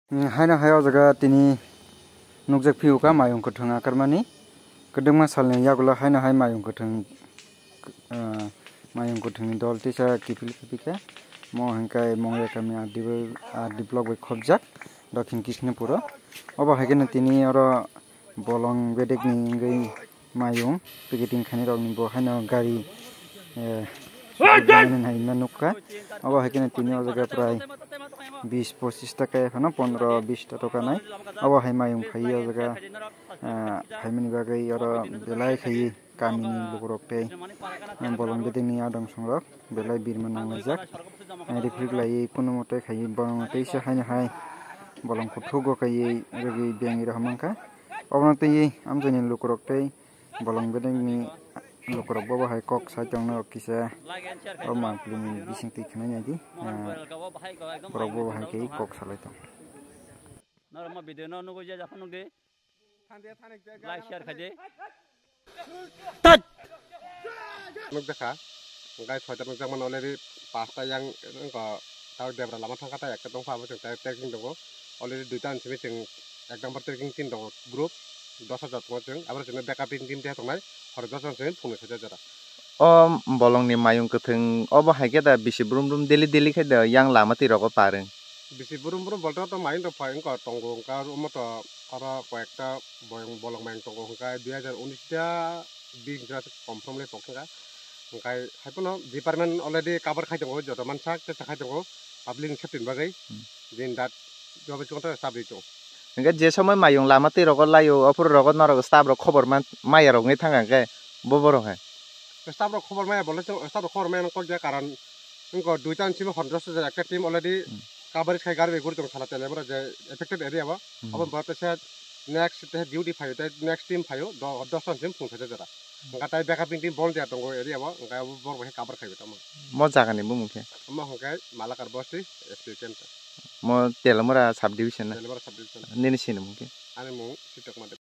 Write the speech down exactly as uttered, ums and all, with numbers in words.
Haino hai o jaga tini nukjak phiuka mayung kwthwng akarmani. Kwdwkma salni yagulo haino hai mayung kwthwng, ah, mayung kwthwngni dol tisa kiphil kiphilkha. Mo hwnkhai Mongya kami R D block bai khobjak, Dokhin Kishnapuro. Obo hai kheno tini oro bolong bedekni wngwi mayung picketing khainai rokni bo haino gari, eh, nai nukha. Obo hai kheno tini o jaga prai bis pochis ta kaya phano pondro bis ta tokanai. Obo hai mayung phaiwi o jaga, eh, phaimani bagwi oro belai khaiwi kamini lukurok tei, eh, bolong bedekni adong songrok belai birma nanglaijak. Eh, rifrik laiwi kunumo tei khaiwi bolong teisa haino hai bolong kuthugo khaiwi rwgwi bengwi rohor mankha. Obono twiwi amchaini lukurok tei bolong bedekni lukurok bo bahai kok sai tongno kisa o mangpilini bisingtwi khwnai naidi, ah, borok bo bahai khe kok salai tong. Norok ma video no nugwi je japhano nugdi. Like, share khaidi. Nukjakha, hwnkhe soita nukjakmano already pasta yang wngkha, tei debra lama thangkha tei ekta tongkha, abo chwng tei trekking tongo. Already duita ni simi chwng ek number trekking team tongo group, dos hajar tongo chwng, abo chwngno backup team teha tongnai, hor dos jon simi phunui khaijak jora. O bolongni mayung kwthwng obo hai khe da bisi brum brum daily daily khe da yang lama twi rogo par wng. Bisi brum brum bolte to mayung to phai wngkha tongo, wngkha omo to oro koyekta boyong bolong mayung tongo, hwnkhe dui hajar unis ta bini jora se confirm le pok wngkha. Hwnkhe hai phano department already cover khai tongo, joto mansak tei sakhai tongo public ni safety ni bagwi. Hmm. Din dat job is contract staff ri tongo. Hwnkhe je somoi mayung lama twi rogo laio, ophuru rogo norok staff rok khobor man, maya rok wngwi thangkha hwnkhe bo borok hai. Staff rok khobor maya bole chwng staff rok khobor maya nang kok ya karon wngkha duita ni simi hondro soja ekta team already. Hmm. Coverage khai gari bai guri tong sala telemora je affected area o. Hmm. Abo borok teisa next te duty phaio tei next team phaio do-, dos jon sim phung thaisa jora. Hwnkha tai backup team volunteer tongo area o, hwnkha abo borok bai cover khai tongma. Mo jaga ni bumung khe? Omo hwnkhe Malakar bosti S P camp. Mo Telamura sub division na? Telamura sub division. Nini sini mung khe? Ani mung Sitokma Deb.